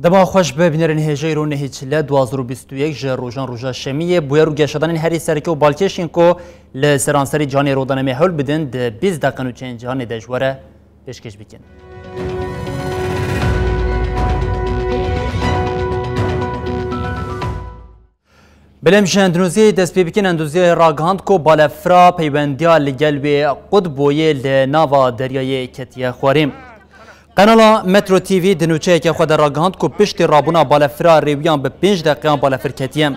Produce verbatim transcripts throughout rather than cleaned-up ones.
Dema xweş be bînerên hêja, îro nehê çile, du hazar û bîst û yek ji rojan roja şemiyê. Bûyer û geşedanên herî sereke û balkêş ên ku li seranserî cîhanê rodanemê hewl bidin, di bîst deqe nûçeyên cîhanê de ji we re pêşkêş bikin. Belê em ji Endoneziyayê dest pê bikin. Endoneziyayê ragihand ku balefira peywendiya li gel wê qut bûyê li nava deryayê ketiye xwarê. Qenala Metro T V di nûçeyeke xwe de ragihand ku piştî rabûna balefira rêwiyan bi pênc deqeyan balefir ketiye.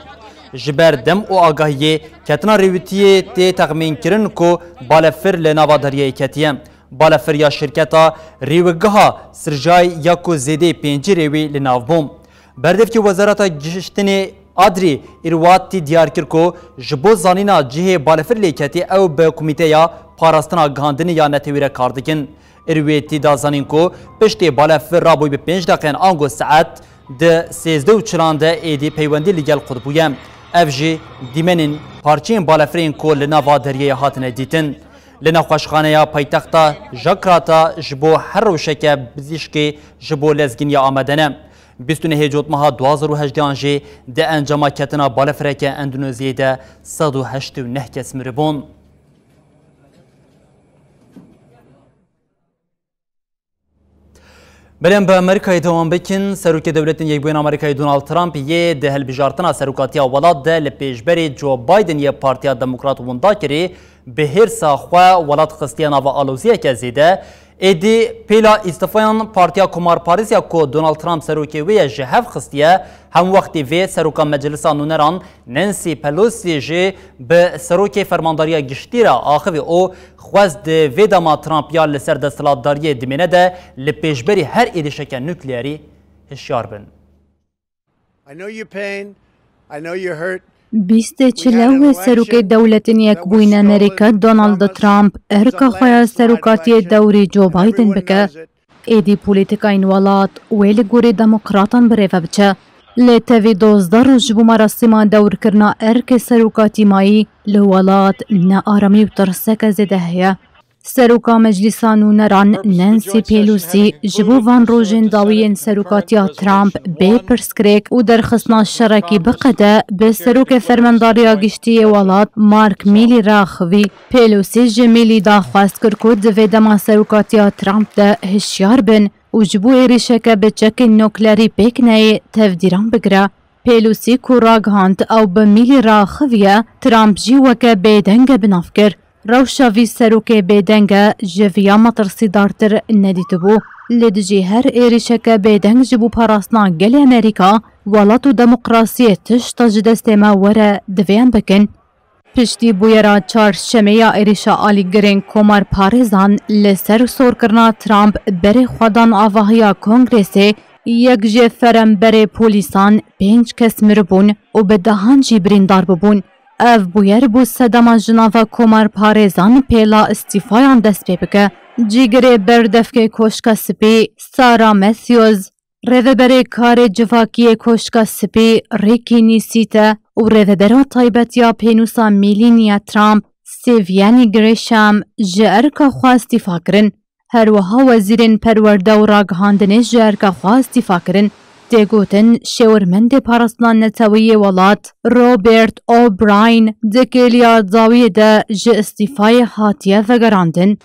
Ji ber dem û agahiyê ketina rêwîtiyê tê texmînkirin ku balefir li nava deryayê ketiye. Balefir ya şirketa rêwigiha Sirjay ya ku zêdeyê pêncî rêwî li nav bû. Berdevkê Wezareta Giştinê Adrî Îrwatî diyar kir ku ji bo zanîna cihê balefir lê ketî ew bi Komîteya Parastina Gihandinê ya Netewî re kar dikin. Îrwatî da zanîn ku piştê balefir rabûyî bi pênc deqeyan ango saet di sêzdeh û çilan de êdî peywendî li gel qut bûye. Ev jî dîmenên parçeyên balefirên ku li nava deryayê hatine dîtin. Li nexweşxaneya paytexta Jakarta ji bo her rewşeke pizîşkê ji bo lezgîniya amade ne. Bîst û nehê Cotmeha du hazar û hejdeh an jî di encama ketina balefireke Endonezyayê de sed û heştê û neh kes miribûn. Belê em bi Amerîkayê dewam bikin. Serokê Dewletên Yekbûyî yên Amerîkayê Donald Trump yê di hilbijartina serokatiya welat de li pêşberî Joe Biden yê Partiya Demokrat winda kirî, bi hêrsa xwe welat xistiye nava aloziyeke zêde. Êdî pêla îstifayan Partiya Komarparêz ya ku Donald Trump serokê wê ye ji hev xistiye. Hemwextî vê Seroka Meclisa Nûneran Nancy Pelosi jî bi Serokê Fermandariya Giştî re axivî û xwest di vê dema Trump ya li ser desthilatdariyê dimêne de li pêşberî her êrîşeke nukleerî hişyar bin. I know your pain. I know you're hurt. Bîstê çile wê Serokê Dewletên Yekbûyîn Amerîka Donald Trump erka xwe ya serokatiyê dewrî Joe Biden bike. Êdî polîtîkayên welat wê li gorî demokratan bi rê ve biçe. Lê tevî dozdeh roj ji bo merasîma dewrkirina erkê serokatî mayî li welat ne aramî û tirseke zêde heye. Seroka Meclîsa Nûneran Nancy Pelosi ji bo van rojên dawî yên serokatiya Trump bê pirsgirêk û derxistina şerekî biqede bi Serokê Fermandariya Giştî yê welat Mark Milley re axivî. Pelosi ji Milley daxwaz kir ku di vê dema serokatiya Trump de hişyar bin û ji bo êrîşeke bi çekên nuklerî pêk neyê tevdîran bigire. Pelosi ku ragihand ew bi Milley re axiviye, Trump jî weke bêdeng e bi nav kir. Rewşa vî serokê bêdeng e ji viya metirsîdartir nedîtibû. Li dijî her êrîşeke bêdeng ji bo parastina gelê Amerîka, welat û demokrasiyê tişta ji destê me were divê em bikin. Piştî bûyera çarşemê ya êrîşa alîgirên komarparêzan li ser sorkirina Trump berê xwedan avahiya Kongresê, yek ji feremberê polîsan, pênc kes miribûn û bi dehan jî birîndar bibûn. Ev bûyer bû sedema ji nava komarparêzan pêla îstîfayan dest pê bike. Cîgirê berdevkê Koşka Spî, Sarah Matthews, Rêveberê Karê Civakî yê Koşka Spî Ricky Nisite û Rêvebera Taybet ya Pênûsa Melania Trump Siviani Grisham ji erka xwe îstîfa kirin. Her wiha Wezîrên Perwerde û Ragihandinê ji erka xwe îstîfa kirin. Tê gotin, şêwirmendê Parastina Netewî yê welat Robert O'Brien di kêliya dawiyê de ji îstîfayê hatiye vegerandin.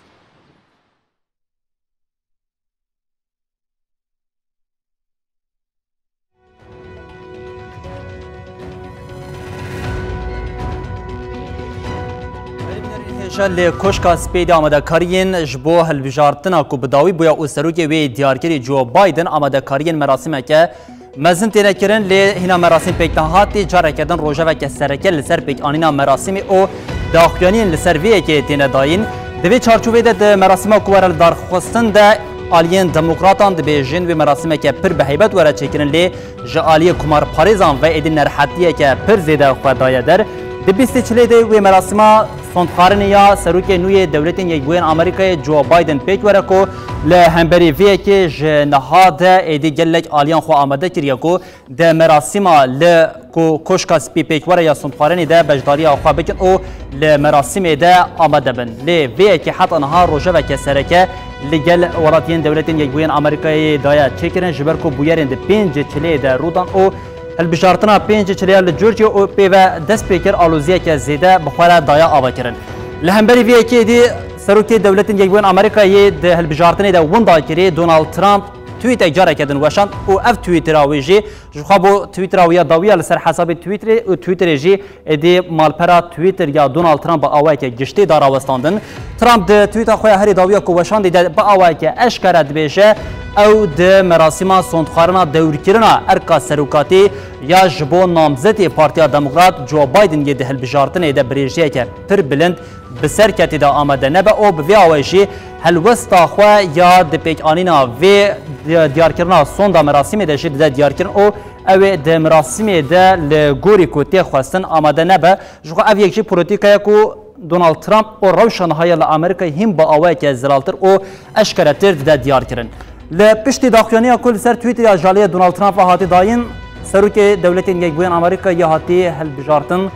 Hêja li Koşka Spêdê amadekariyên ji bo hilbijartina ku bi dawî bûye û serokê wê diyarkirî Joe Biden amadekariyên merasîmeke mezin têne kirin, lê hîna merasîm pêk nehatî, careke din rojeveke sereke li ser pêkanîna merasîmê û daxuyaniyên li ser vê yekê têne dayîn. Di vê çarçovê de di merasîma ku were li darxistin de Aliyên demokratan dibêjin wê merasîmeke pir bi heybet were çêkirin, lê ji aliyê komarparêzan ve êdî nerhetiyeke pir zêde xwe daye der. Di bîstê çilê de wê merasîma sondxwarinê ya serokê nû yê Dewletên Yekbûyên Amerîkayê Joe Biden pêk were ku li hemberî vê yekê ji niha de êdî gelek aliyan xwe amade kiriye ku di merasîma li ku Koşka Spî pêk were ya sondxwarinê de beşdariya xwe bikin û li merasîmê de amade bin. Lê vê yekê heta niha rojeveke sereke li gel welatiyên Dewletên Yekbûyên Amerîkayê daye çêkirin, ji ber ku bûyerên di pêncê çileyê de rû dan û hilbijartina pêncê çilê ya li Georgia û pê ve dest pê kir aloziyeke zêde bi xwe re daye avakirin. Li hemberî vê yekê dî Serokê Dewletên Yekbûyên Amerîkayê di hilbijartinê de winda kirî Donald Trump tweetek careke din weşand û ev Twittera wê jî ji xwe bo Twittera wî ya dawiya li ser hesabê Twitterê û Twitterê jî êdî malpera Twitter ya Donald Trump bi awayeke giştî da rawestandin. Trump di tweeta xwe ya herî dawiya ku weşandî de bi awayeke eşkere dibêje, ew di merasîma sondxwarina dewrkirina erka serokatî ya ji bo namzetê Partiya Demokrat Joe Biden yê di hilbijartinê de birêjiyeke pir bilind bi ser ketî de amade nebe û bi vê awayî jî helwesta xwe ya di pêkanîna vê di-, diyarkirina sonda merasîmê de jî dide diyarkirin û ew ê di merasîmê de li gorî ku tê xwestin amade nebe. Ji xwe ev yek jî polîtîkaya ku Donald Trump û rewşa niha ya li Amerîkayê hîn bi awayeke zelaltir û eşkeretir dide diyarkirin. Li piştî daxuyaniya ku li ser Twitter ya jaliyê Donald Trump ve hatî dayîn, Serokê Dewletên Yekbûyên Amerîkayê hatî hilbijartin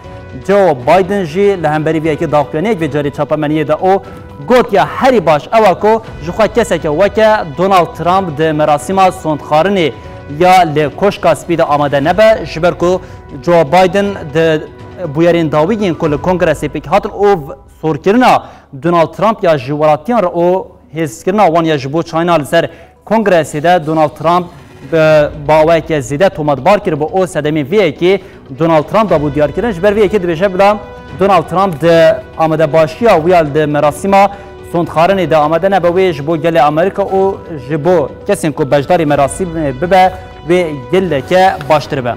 Joe Biden jî li hemberî vê yekê daxuyaniyek vê carê çapemeniyê de û got ya herî baş ew e ku ji xwe keseke weke Donald Trump di merasîma sondxwarinê ya li Koşka Spî de amade nebe, ji ber ku Joe Biden di bûyerên dawî yên ku li Kongresê pêk hatin û v-, sorkirina Donald Trump ya ji welatiyan re û hêzkirina wan ya ji bo China li ser Kongresê de Donald Trump bi, bi awayeke zêde tometbar kiribû û sedemên vê yekê Donald Trump dabû diyarkirin. Ji ber vê yekê dibêje bila Donald Trump di amadebaşiya wî ya li merasîma sondxwarinê de amade nebe, wê ji bo gelê Amerîka û ji bo kesên ku beşdarî merasîmê bibe wê geleke baştir be.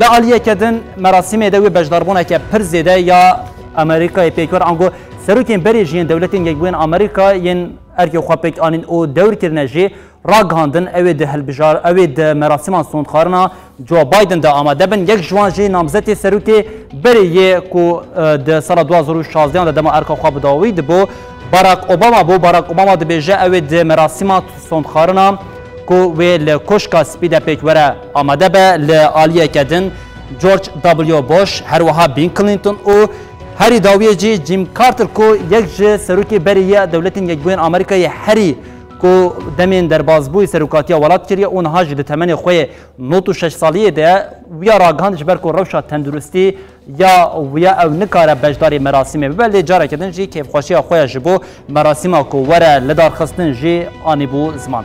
Li aliyeke din merasîmê de wê beşdarbûneke pir zêde ya Amerîkayê pêk were, ango serokên berê jî yên Dewletên Yekbûyên Amerîka yên erkê xwe pêk anîn û dewr kirine jî ragihandin, ew ê di hilbijar-, ew ê di merasîma sondxwarina Joe Biden de amade bin. Yek ji wan jî namzetê serokê berê yê ku, e, di sala du hazar û şazdehan de dema erka xwe bi dawî dibû, Barack Obama bû. Barack Obama dibêje ew ê di merasîma sondxwarina ku wê li Koşka Spî de pêk were amade be. Li aliyeke din George W. Bush, her wiha Bill Clinton û herî dawiyê jî Jimmy Carter ku yek ji serokê berê yê Dewletên Yekbûyên Amerîkayê herî ku demên derbazbûyî serokatiya welat kiriye û niha jî di temenê xwe yê nod û şeş saliyê de ye, wî ya ragihand ji ber ku rewşa tenduristî ya wî ya ew nikare beşdarî merasîmê bibe, lê careke din jî kêfxweşiya xwe ya ji bo merasîma ku were lidarxistin jî anîbû ziman.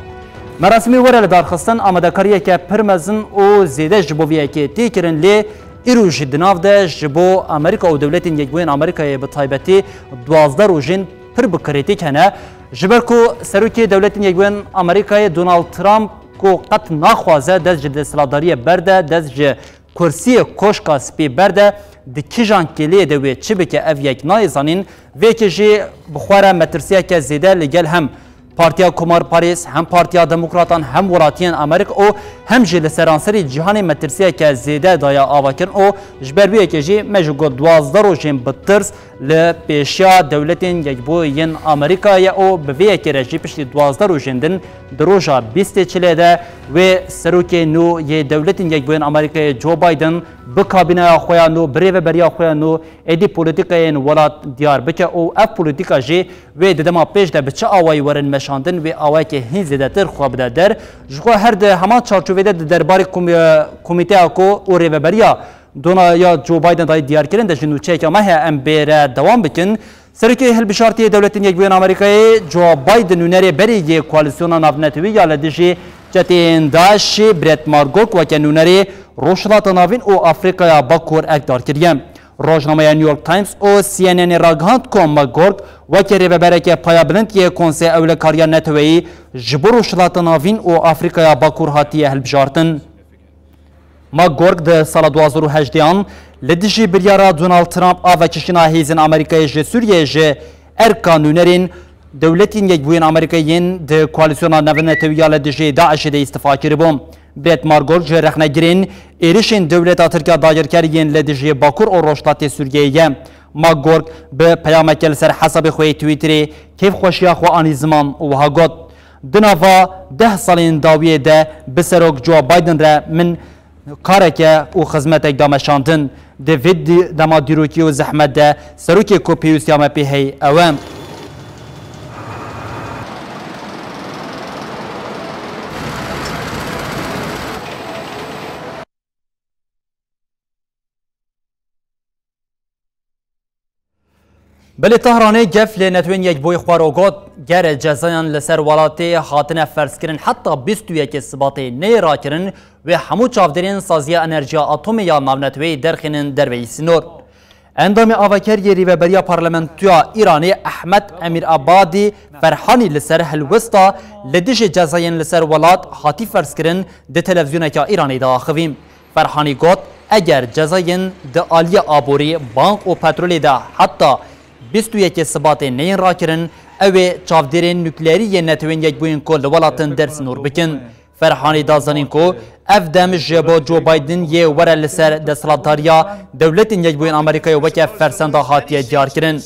Merasîmê were lidarxistin amadekariyeke pir mezin û zêde ji bo vê yekê tê kirin, lê îro jî di nav de ji bo Amerîka û Dewletên Yekbûyên Amerîkayê bi taybetî duwazdeh rojên pir bi krîtîk hene. Ji ber ku Serokê Dewletên Yekbûyên Amerîkayê Donald Trump ku qet naxwaze dest ji desthilatdariyê berde, dest ji kursiyê Koşka Spî berde, di kîjan kêliyê de wê çi bike ev yek nayê zanîn. Vê yekê jî bi xwe re metirsiyeke zêde li gel hem Partiya Komarparêz, hem Partiya Demokratan, hem welatiyên Amerîka û hem jî li seranserî cîhanê metirsiyeke zêde daye avakirin û ji ber wê yekê jî me jî got duwazdeh rojên bi tirs li pêşiya Dewletên Yekbûyên Amerîkayê û bi vê yekê re jî piştî duwazdeh rojên din di roja bîstê çilê de wê serokê nû yê Dewletên Yekbûyên Amerîkayê Joe Biden bi kabîneya xwe ya nû, bi rêveberiya xwe ya nû êdî polîtîkayên welat diyar bike û ev polîtîka jî wê di dema pêş de bi çi awayî werin meşandin, wê awayekê hîn zêdetir xwe bide der. Ji xwe her di heman çarçovê de di derbarê kom-, komîteya ku û rêveberiya Dona ya Joe Biden dayî diyarkirin de ji nûçeyeke me heye em bê re dewam bikin. Serokê hilbijartiyê Dewletên Yekbûyên Amerîkayê Joe Biden nûnerê berê yê koalîsyona navnetewî ya li dijî çeteyên DAIŞ'ê Brett McGurk weke nûnerê Rojhilata Navîn û Afrîkaya Bakur ekdar kiriye. Rojnameya New York Times û C N N'ê ragihand ku McGurk weke rêvebereke payabilind yê Konseya Ewlekariya Neteweyî ji bo Rojhilata Navîn û Afrîkaya Bakur hatiye hilbijartin. McGurk di sala du hazar û hejdeh an li dijî biryara Donald Trump a vekişîna hêzên Amerîkayê ji Sûriyeyê ji erka nûnerên Dewletên Yekbûyên Amerîkayê yên di koalîsyona navnetewî ya li dijî DAIŞê de îstifa kiribû. Brett Margor ji rexnegirên êrişên dewleta Tirk ya dagirker yên li dijî Bakur û Rojhilatê Sûriyeyê ye. Margor bi peyameke li ser hesabê xwe yê Twitterê kêfxweşiya xwe anî ziman û wiha got, Di nava deh salên dawiyê de bi Serok Joe Biden re min kareke û xizmetek da meşandin. Di vê di-, dema dîrokî û zehmet de serokê ku pêwîstiya me pê heye ew e. Belê Tehranê gef li Netewên Yekbûyî xwe re got, ger cezayan li ser welatê hatine ferzkirin heta bîst û yekê Sibatê neyê rakirin, wê hemû çavdêrên saziya enerjiya atomê ya navneteweyî derxînin derveyî sînor. Endamê avakeriyê Rêveberiya Parlamentoya Îranê Ehmed Emîr Abadî Ferhanî li ser helwesta li dijî cezayên li ser welat hatî ferzkirin di televîzyoneke Îranê de axivî. Ferhanî got, eger cezayên di aliyê aborî, bank û petrolê de heta bîst û yekê Sibatê neyên rakirin, ew ê çavdêrên nukleerî yên Netewên Yekbûyîn ku li welatin der sînor bikin. Ferhanî da zanîn ku ev dem ji bo Joe Biden yê were li ser desthilatdariya Dewletên Yekbûyên Amerîkayê weke fersenda hatiye diyarkirin.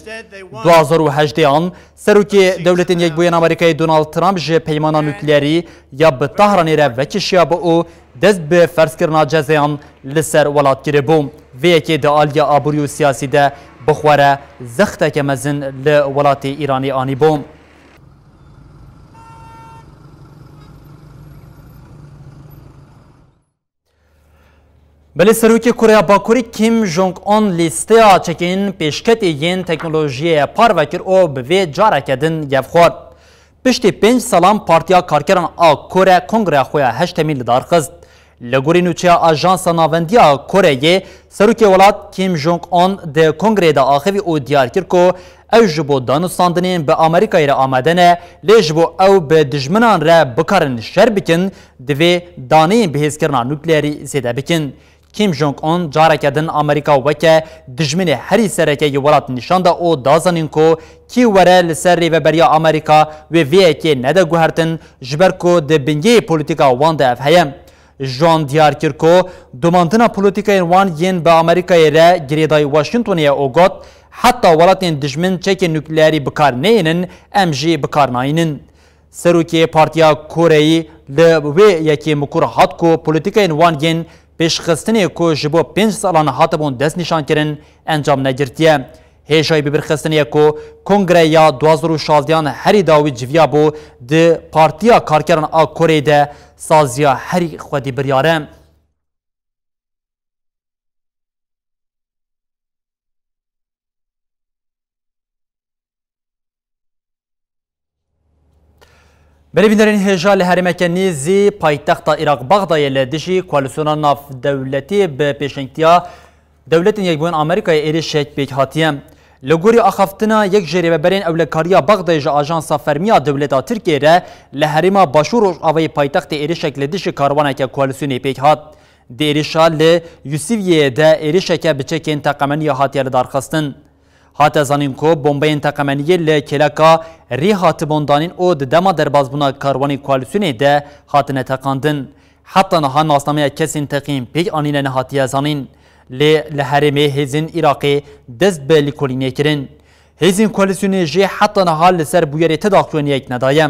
Du hazar û hejdeh an Serokê Dewletên Yekbûyên Amerîkayê Donald Trump ji peymana nukleerî ya bi Tahranê re vekişiyabû û dest bi ferzkirina cezayan li ser welat kiribû. Vê yekê di aliya aborî û siyasî de bi xwe re zexteke mezin li welatê Îranê anîbû. Belê Serokê Koreya Bakurî Kim Jong-un lîsteya çekên pêşketê yên teknolojiyê parve kir û bi vê careke din gef xwar. Piştî pênc salan Partiya Karkeran a Kore kongreya xwe ya heştemîn li dar xist. Li gorî nûçeya Ajansa Navendiya Koreyê, serokê welat Kim Jong-un di kongreyê de axivî û diyar kir ku ew ji bo danûstandinên bi Amerîkayê re amade ne, lê ji bo ew bi dijminan re bikarin şer bikin, divê daneyên bihêzkirina nukleerî zêde bikin. Kim Jong-un careke din Amerîka weke dijminê herî sereke yê welat nîşan da û da zanîn ku kî were li ser rêveberiya Amerîka wê vê yekê nede guhertin, ji ber ku di bingehê polîtîka wan de ev heye. Ji wan diyar kir ku domandina polîtîkayên wan yên bi Amerîkayê re girêdayî Washingtonê ye û got, heta welatên dijmin çekên nukleerî bi kar neyênin, em jî bi kar nayînin. Serokê Partiya Koreyî li wê yekê mikur hat ku polîtîkayên wan yên pêşxistinê ku ji bo pênc salan hatibûn destnîşankirin, encam negirtiye. Hêjayî bibîrxistinê ye ku Kongreya du hazar û şazdehan herî dawî civiyabû di Partiya Karkeran a Koreyê de saziya herî xwedî biryar e. Belê bînerên hêja, li herêmeke nêzî paytexta Iraq Bexdayê li dijî koalîsyona navdewletî bi pêşengtiya Dewletên Yekbûyên Amerîkayê êrişek pêk hatiye. Li gorî axaftina yek ji rêveberên ewlekariya Bexdayê ji ajansa fermî ya dewleta Tirkiyê re li herêma Başûr Rojavayê paytextê êrişek li dijî karwaneke koalîsyonê pêk hat. Di êrişa li Yusiviyê de êrişeke bi çekên teqemeniyê hatiye lidarxistin. Hate zanîn ku bombeyên teqemeniyê li kêleka rê hatibûn danîn û di dema derbasbûna karwanê koalîsyonê de hatine teqandin. Heta niha nasnameya kesên teqîn pêk anîne nehatiye zanîn. Lê li herêmê hêzên Iraqê dest bi lêkolînê kirin. Hêzên koalîsyonê jî heta niha li ser bûyerê tedaxuyaniyek nedaye.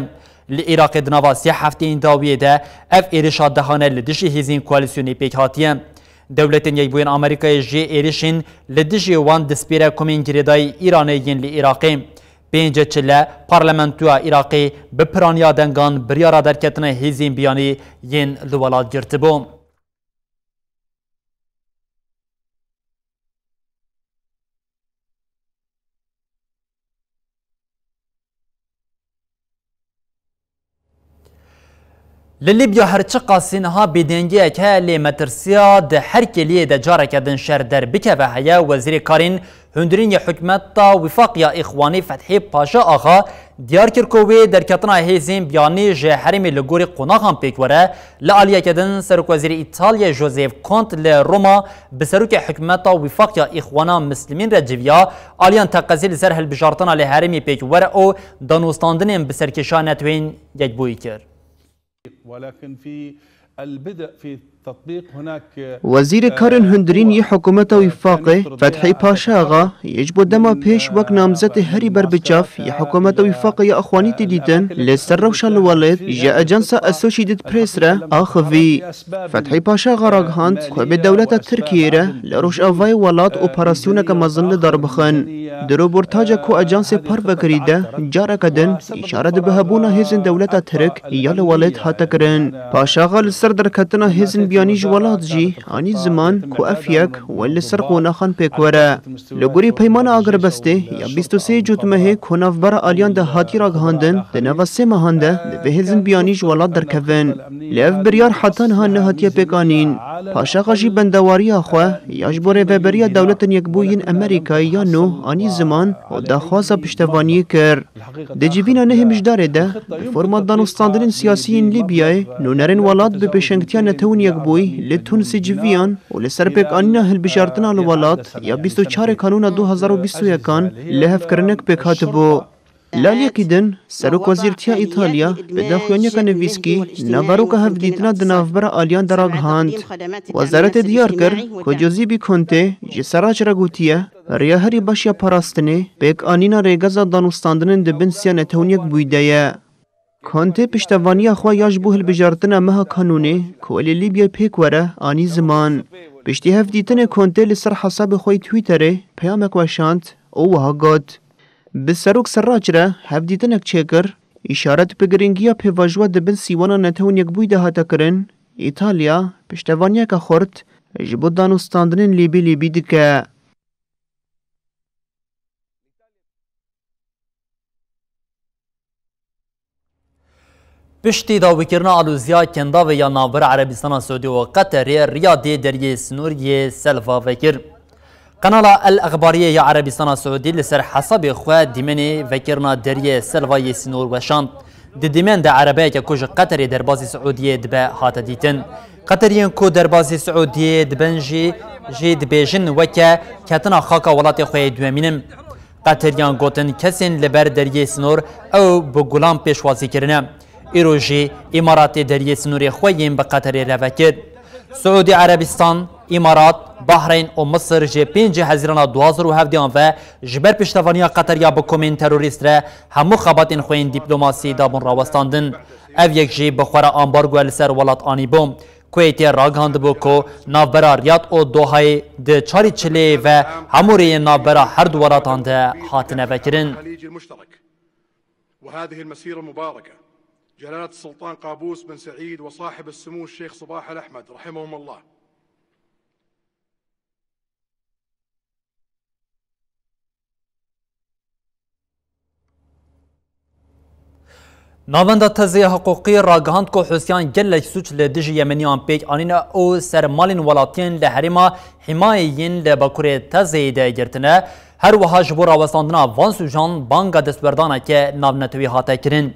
Li Iraqê di nava sê hefteyên dawiyê de ev êrişa dehane li dijî hêzên koalîsyonê pêk hatiye. Dewletên Yekbûyên Amerîkayê jî êrişên li dijî wan dispêre komên girêdayî Îranê yên li Iraqê. Pêncê çile parlamentoya Iraqê bi piraniya dengan biryara derketina hêzên biyanî yên li welat girtibû. Li Libya her çiqasî niha bêdengiyek heye, lê metirsiya di her kêliyê de careke din şer derbikeve heye. Wezîrê Karên Hundirîn yê hikûmeta Wîfaq ya Îxwanî Fethî Paşa Axa diyar kir ku wê derketina hêzên biyanî ji herêmê li gorî qonaxan pêk were. Li aliyeke din Serokwezîrê Îtalyayê Joseph Conte li Roma bi serokê hikûmeta Wîfaq ya Îxwana Mislimîn re civiya, aliyan teqezî li ser hilbijartina li herêmê pêk were û danûstandinên bi serkêşa Netewên Yekbûyî kir. ولكن في البدء في تطبيق هناك Wezîrê Karên Hundirîn yê hikûmeta Wîfaqê Fethî Paşa Axa yê ji bo dema pêş wek namzetê herî ber bi çav yê hikûmeta Wîfaqê ya Ixwanî tê dîtin, li ser rewşa li welêt ji ajansa Associated Press re axivî. Fethî Paşa Axa ragihand ku bi dewleta Tirkiyeyê re li rojavayê welat operasyoneke mezin li dar bixin. Di roportaja ku ajansê parve kirî de careke din îşaret bi hebûna hêzên dewleta Tirk ya li welêt hate kirin. Paşaxa li ser derketina hêzên biyanî ji welat jî anî ziman ku ev yek wê li ser qonaxan pêk were. Li gorî peymana agirbestê ya bîst û sê Cotmehê ku navbera aliyan de hatî ragihandin, di nava sê mehan de divê hêzên biyanî ji welat derkevin. Lê ev biryar heta niha nehatiye pêkanîn. Paşaxa jî bendewariya xwe ya ji bo Rêveberiya Dewletên Yekbûyî yên Amerîkayê ya nû anî ziman û daxwaza piştevaniyê kir. Di civîna nehê Mijdarê de, bi forma danûstandinên siyasî yên Lîbyayê, nûnerên welat bi pêşengtiya Netewên Yekbûyî li Tunisê civiyan û li ser pêkanîna hilbijartina li welat ya bîst û çarê Kanûna du hezar û bîst û yekan lihevkirinek pêk hatibû. Li aliyekî din, Serokwezîrtiya Îtalya bi daxuyaniyeke nivîskî naveroka hevdîtina di navbera aliyan de ragihand. Wezaretê diyar kir ku Giuseppe Conte ji Serraj re gotiye, riya herî baş ya parastinê pêkanîna rêgeza danûstandinên di bin siya Netewên Yekbûyî de ye. Conte piştevaniya xwe ya ji bo hilbijartina meha Kanûnê ku wê li Lîbyayê pêk were anî ziman. Piştî hevdîtinê Conte li ser hesabê xwe yê Twitterê peyamek weşand û wiha got, Bi Serok Serraç re hevdîtinek çêkir, îşaret bi girîngiya pêvajoya di bin sîwana Netewên Yekbûyî de hate kirin, Îtalya piştevaniyeke xurt ji bo danûstandinên Lîbî Lîbî dike. Piştî dawîkirina alozîya kendavê ya navbera Erebistana Siûdî û Qeterê, Riyadê deriyê sînorî yê Selva vekir. Kanala El Exbariyê ya Erebistana Siûdî li ser hesabê xwe dîmenê vekirina deriyê Selva yê sînor weşand. Di dîmen de erebeyeke ku ji Qeterê derbasî Siûdiyê dibe hate dîtin. Qeteriyên ku derbasî Siûdiyê dibin jî, jî dibêjin weke ketina xaka welatê xwe yê duyemîn in. Qeteriyan gotin kesên li ber deriyê sînor ew bi gulan pêşwazî kirine. Îro jî Îmaratê deriyê sînorê xwe yên bi Qeterê re vekir. Siûdî Erebistan, Îmarat, Bahreyn û Misir ji pêncê Hezîrana du hazar û hevdêyan ve ji ber piştevaniya Qeteriya bi komên terorîst re hemû xebatên xwe yên dîplomasî dabûn rawestandin. Ev yek jî bi xwe re ambargoya li ser welat anîbû. Kuweytê ragihandibû ku navbera Riyad û Dohayê di çarê çileyê ve hemû rêyên navbera her du welatan de hatine vekirin. وهذه المسيرة المباركة، جلالة السلطان قابوس بن سعيد وصاحب السمو الشيخ صباح الأحمد رحمهم الله. Navenda Tezê Hiqûqî ragihand ku Hûsiyan gelek sûc li dijî Yemeniyan pêk anîne û ser malên welatiyên li herêma Hîmayê yên li bakurê Tezeyê de girtine. Her wiha ji bo rawestandina van sûcan banga destwerdaneke navnetewî hate kirin.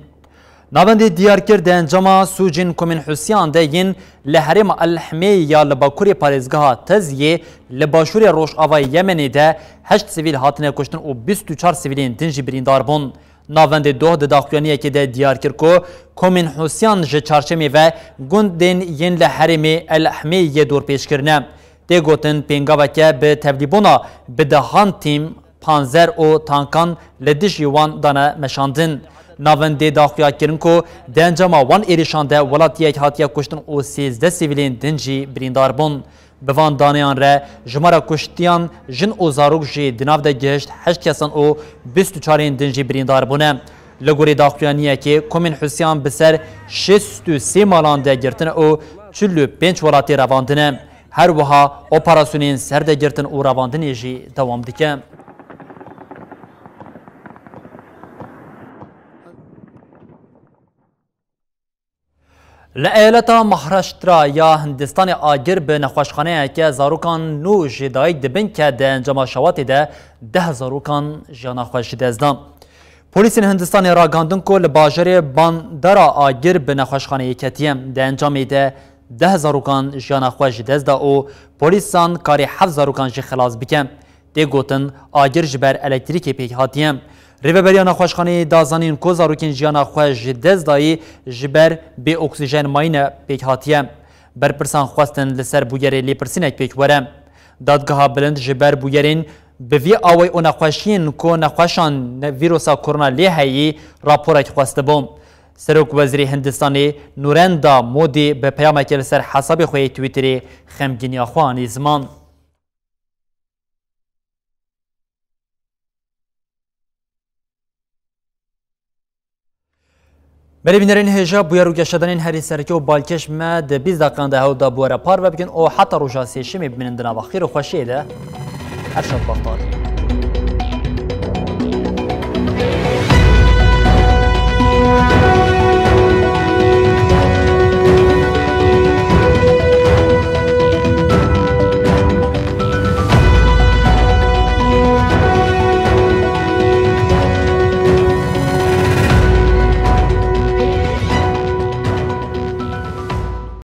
Navendê diyar kir, di encama sûcên komên Hûsiyan de yên li herêma El Himeyê ya li bakurê parêzgeha Teziyê li başûrê rojavayê Yemenê de heşt sivîl hatine kuştin û bîst û çar sivîlên din jî birîndar bûn. Navendê Doh di daxuyaniyekê de diyar kir ku komên Hûsiyan ji çarşemê ve gundên yên li herêmê El Himeyê yê dorpêç kirine. Tê gotin pêngaveke bi tevlîbûna bi dehan tîm panzer û tankan li dijî wan dane meşandin. Navendê daxuya kirin ku di encama wan êrişan de welatiyek hatiye kuştin û sêzdeh sivîlên din jî birîndar bûn. Bi van daneyan re jimara kuştiyan jin û zarok jî di nav de gihişt heşt kesan û bîst û çarên din jî birîndar bûne. Li gorî daxuyaniyekê komên Hûsiyan bi ser şêst û sê malan de girtine û çil û pênc welatî revandine. Her wiha operasyonên serdegirtin û revandinê jî dewam dike. Li eyaleta Maharashtra ya Hindistanê agir bi nexweşxaneyeke zarokan nû ji dayik dibin ke di encama şewatê de deh zarokan jiyana xwe ji dest dan. Polîsên Hindistanê ragandin ku li bajarê Bandara agir bi nexweşxaneyê ketiye. Di encamê de deh zarokan jiyana xwe ji dest da û polîsan karê heft zarokan jî xilas bike. Tê gotin, agir ji ber elektrîkê pêk hatiye. Rêveberiya nexweşxaneyê da zanîn ku zarokên jiyana xwe ji dest dayî ji ber bê oksîjen mayîne pêk hatiye. Berpirsan xwestin li ser bûyerê lêpirsînek pêk were. Dadgeha Bilind ji ber bûyerên bi vî awayî û nexweşiyên ku nexweşan ne-, vîrusa korona lê heyî raporek xwestibû. Serok Wezîrê Hindistanê Narendra Modî bi peyamekê li ser hesabê xwe yê Twitterê xemgîniya xwe anî ziman. Belê bînerên hêja, bûyer û geşedanên herî sereke û balkêş me di bîst deqan de hewl da bi we re parve bikin û heta roja sêşemê bimînin di nava xêr û xweşiyê de. Her şad baxtewar.